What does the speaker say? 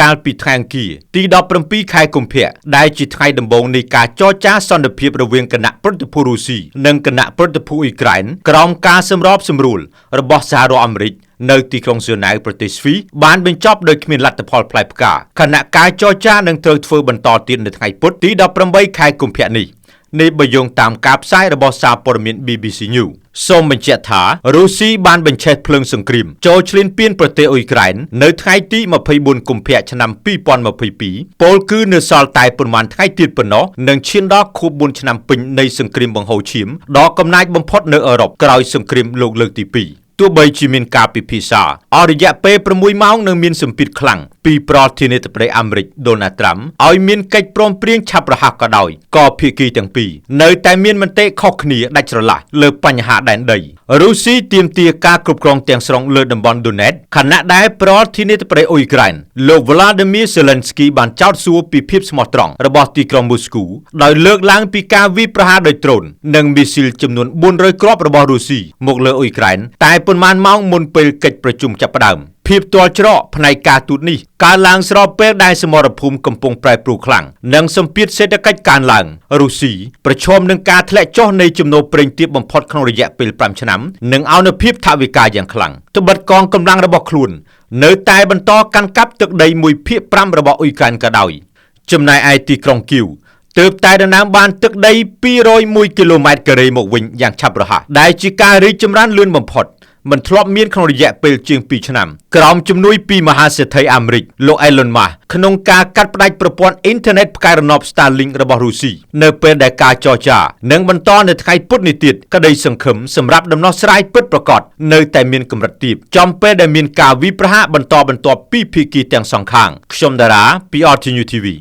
កាលពីថ្ងៃអង្គារទី17ខែកុម្ភៈដែលជាថ្ងៃដំបូងនៃការចរចាសន្តិភាពរវាងគណៈប្រតិភូរុស្ស៊ីនិងគណៈប្រតិភូអ៊ុយក្រែនក្រោមការសម្របសម្រួលរបស់សហរដ្ឋអាមេរិកនៅទីក្រុងហ្សឺណែវប្រទេសស្វីសបានបញ្ចប់ដោយគ្មានលទ្ធផលផ្លែផ្កាខណៈការចរចានឹងត្រូវធ្វើបន្តទៀតនៅថ្ងៃពុធទី18ខែកុម្ភៈនេះនេះបើយោងតាមការផ្សាយរបស់សារព័ត៌មាន BBC News សូមបញ្ជាក់ថារុស្ស៊ីបានបញ្ឆេះភ្លើងសង្គ្រាមចូលឈ្លានពានប្រទេសអ៊ុយក្រែននៅថ្ងៃទី24កុម្ភៈឆ្នាំ2022ពោលគឺនៅសល់តែប៉ុន្មានថ្ងៃទៀតប៉ុណ្ណោះនឹងឈានដល់ខួប4ឆ្នាំពេញនៃសង្គ្រាមបង្ហូរឈាមដ៏កំណាចបំផុតនៅអឺរ៉ុបក្រោយសង្គ្រាមលោកលើកទី2ទោះបីជាមានការពិភាក្សាអស់រយៈពេល6ម៉ោងនិងមានសម្ពាធខ្លាំងពីប្រធានាធិបតីអាមេរិកដូណាល់ត្រាំឲ្យមានកិច្ចព្រមព្រៀងឆាប់រហ័សក៏ដោយក៏ភាគីទាំងពីរនៅតែមានមតិខុសគ្នាដាច់ស្រឡះលើបញ្ហាដែនដីរុស្ស៊ីទាមទារការគ្រប់គ្រងទាំងស្រុងលើតំបន់ដូណេតខណៈដែលប្រធានាធិបតីអ៊ុយក្រែនលោកវ្លាឌីមៀសេឡិនស្គីបានចោទសួរពីភាពស្មោះត្រង់របស់ទីក្រុងមូស្គូដោយលើកឡើងពីការវាយប្រហារដោយដ្រូននិងមីស៊ីលចំនួន400គ្រាប់របស់រុស្ស៊ីមកលើអ៊ុយក្រែនតែប៉ុន្មានម៉ោងមុនពេលកិច្ចប្រជុំចាប់ផ្ដើមភាពទាល់ច្រកផ្នែកការទូតនេះកើតឡើងស្របពេលដែលសមរភូមិកំពុងប្រែប្រួលខ្លាំងនិងសម្ពាធសេដ្ឋកិច្ចកើនឡើងរុស្ស៊ីប្រឈមនឹងការធ្លាក់ចុះនៃចំណូលប្រេងទាបបំផុតក្នុងរយៈពេល5ឆ្នាំនិងអនុភាពថវិកាយ៉ាងខ្លាំងត្បិតកងកម្លាំងរបស់ខ្លួននៅតែបន្តកាន់កាប់ទឹកដី1/5របស់អ៊ុយក្រែនក៏ដោយចំណែកឯទីក្រុងគៀវទើបតែដណ្ដើមបានទឹកដី201គីឡូម៉ែត្រការ៉េមកវិញយ៉ាងឆាប់រហ័សដែលជាការរីកចម្រើនលឿនបំផុតមិនធ្លាប់មានក្នុងរយៈពេលជាង2ឆ្នាំក្រោមជំនួយពីមហាសេដ្ឋីអាមេរិកលោក Elon Musk ក្នុងការកាត់ផ្តាច់ប្រព័ន្ធអ៊ីនធឺណិតផ្កាយរណប Starlink របស់រុស្ស៊ីនៅពេលដែលការចរចានឹងបន្តនៅថ្ងៃពុធនេះទៀតក្តីសង្ឃឹមសម្រាប់ដំណោះស្រាយពិតប្រាកដនៅតែមានកម្រិតទាបចំពេលដែលមានការវិប្រហាបន្តបន្ទាប់ពីភាគីទាំងសងខាងខ្ញុំតារាពី RTU TV។